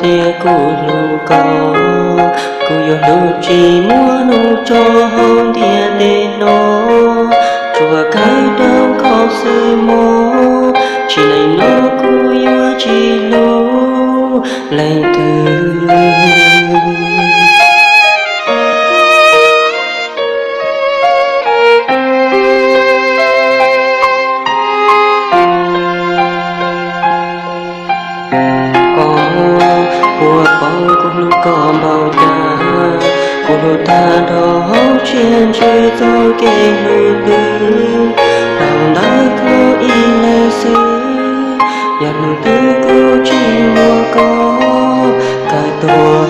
Tias kuv hlub koj, kuv yuav hlub tsis muaj hnub tso hauv ntiaj teb no, tsuas kawg rau koj xwb mog, tsis leej no kuv yuav tsis hlub leej twg. Koj puas paub kuv hlub koj npaum cas, kuv hlub tag nrho hauv siab ntsws txoj kev hlub twg, tau ntawm koj ib leeg xwb, yog hnub twg kuv tsis muaj koj kawm tuag.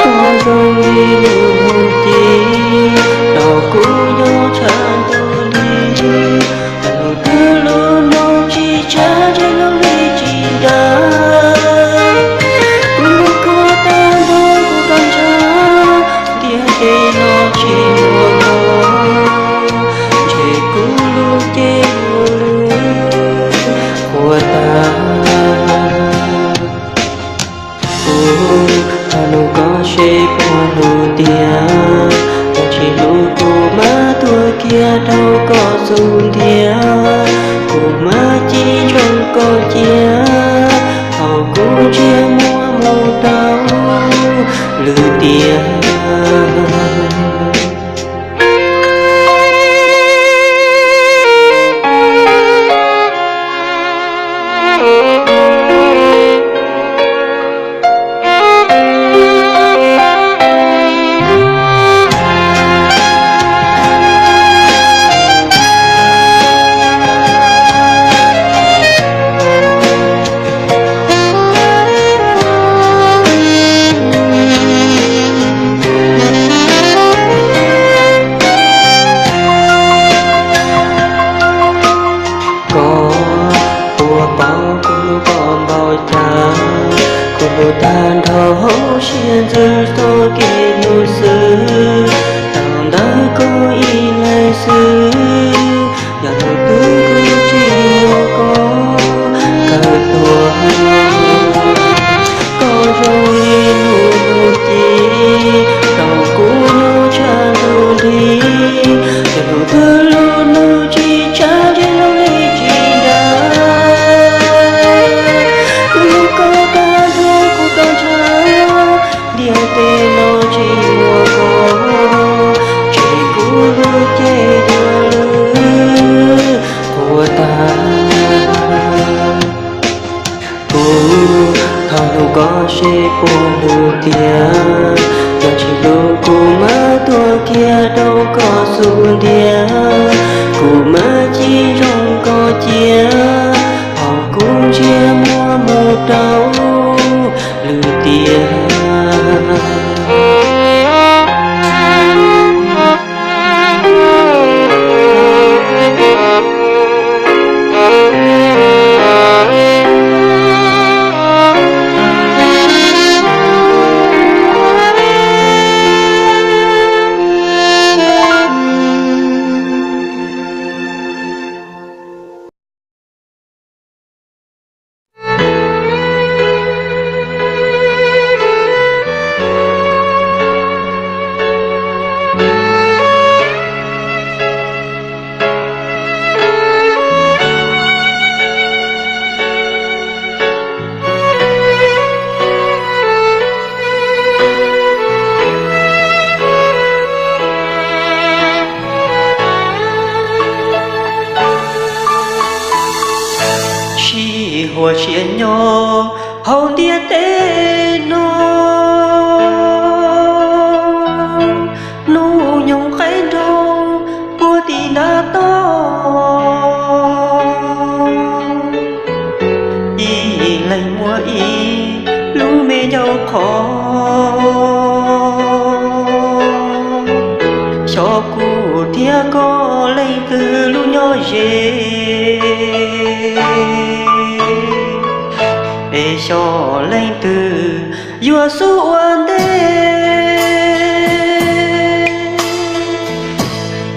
Koj zoo li lub hwj chim rau kuv nyob tshaj ntuj li, yog hnub twg lub no tsis tshab ntshe lub hli tsis nrag. Kuv hlub koj tag nrho kuv rov ntshaw, ntiaj teb no tsis muaj koj, ntshe kuv lub cev yuav lwj qhuav tag. Kuv thov nug koj seb puas hlub tiag, yog tsis hlub kuv mam tuag kiag rau koj xub ntiag, kuv mam cim ntsoov koj cia, thaum kuv ntsiag muag mus rau lwm tiam. Koj puas paub kuv hlub koj npaum cas, kuv hlub tag nrho hauv siab ntsws txoj kev hlub xwb, tau ntawm koj ib leeg xwb, yog hnub twg kuv tsis muaj koj kawm tuag. Koj zoo li lub hwj chim rau kuv nyob tshaj ntuj li, yog hnub twg lub no tsis tshab ntshe lub hli tsis nrag. Kuv hlub koj tag nrho kuv rov ntshaw, ntiaj teb no tsis muaj koj, ntshe kuv lub cev yuav lwj qhuav tag. Kuv thov nug koj seb puas hlub tiag, yog tsis hlub kuv mam tuag kiag rau koj xub ntiag, kuv mam cim ntsoov koj cia, thaum kuv ntsiag muag mus rau lwm tiam. Sib huas siab nyob hauv ntiaj teb no, hnub nyoog qaib nroog puag tim ntav toj, ib leeg muaj ib lub me ncauj qhov. Xyov kuv thiab koj leej twg lub nyob ze, es xyov leej twg yuav xub ua ntej.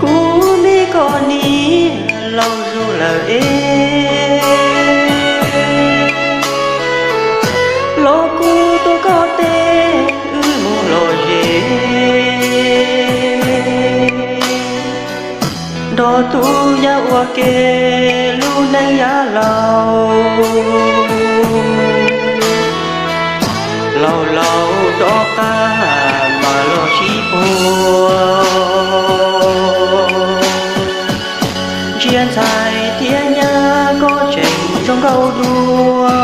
Kuv me koj niam laus zus lawm es, Rov kuv tuaj koj teb wb mus lom zem, nrog tus yaj ua ke lub neej yav laus. Laus laus rov qab mam los sib puag. Ntsia ntxhais thiab nyab koj tseem zoo nkauj dua,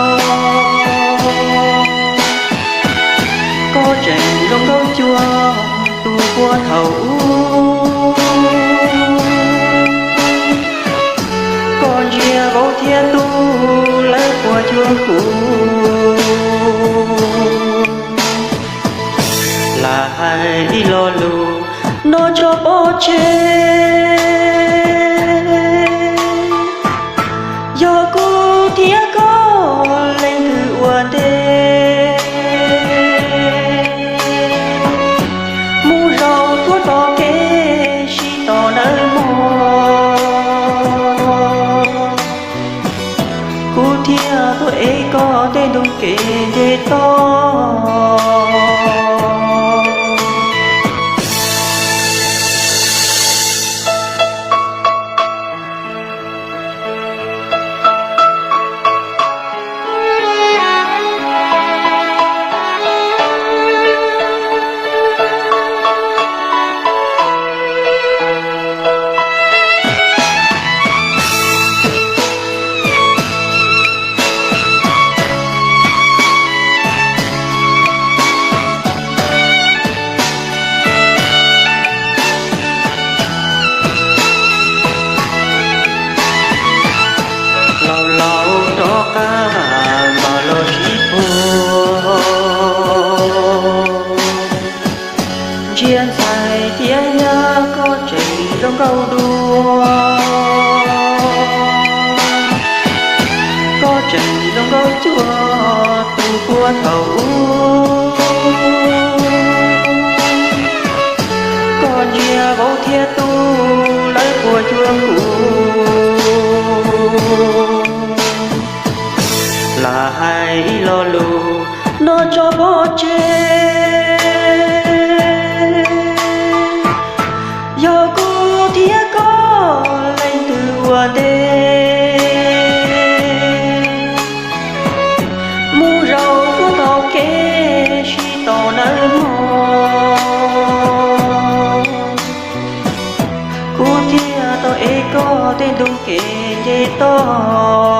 koj tseem zoo nkauj cuag tus puag thaum ub. Koj ntsia vauv thiab tub lawv puas cuag kuv? Lam hais ib lo lus no tso pov tseg, yog kuv thiab koj leej twg ua ntej, mus zaum puag tom kev sib tos nawb mog. Kuv thiaj tuaj ev koj tej ntug kev nce toj. Laus laus rov qab mam los sib puag. Ntsia ntxhais thiab nyab koj tseem zoo nkauj dua, koj tseem zoo nkauj cuag tus puag thaum ub. Koj ntsia vauv thiab tub lawv puas cuag kuv? Lam hais ib lo lus no tso pov tseg, yog kuv thiab koj leej twg ua ntej, mus zaum puag tom kev sib tos nawb mog. Kuv thiaj tau ev koj tej ntug kev nce toj.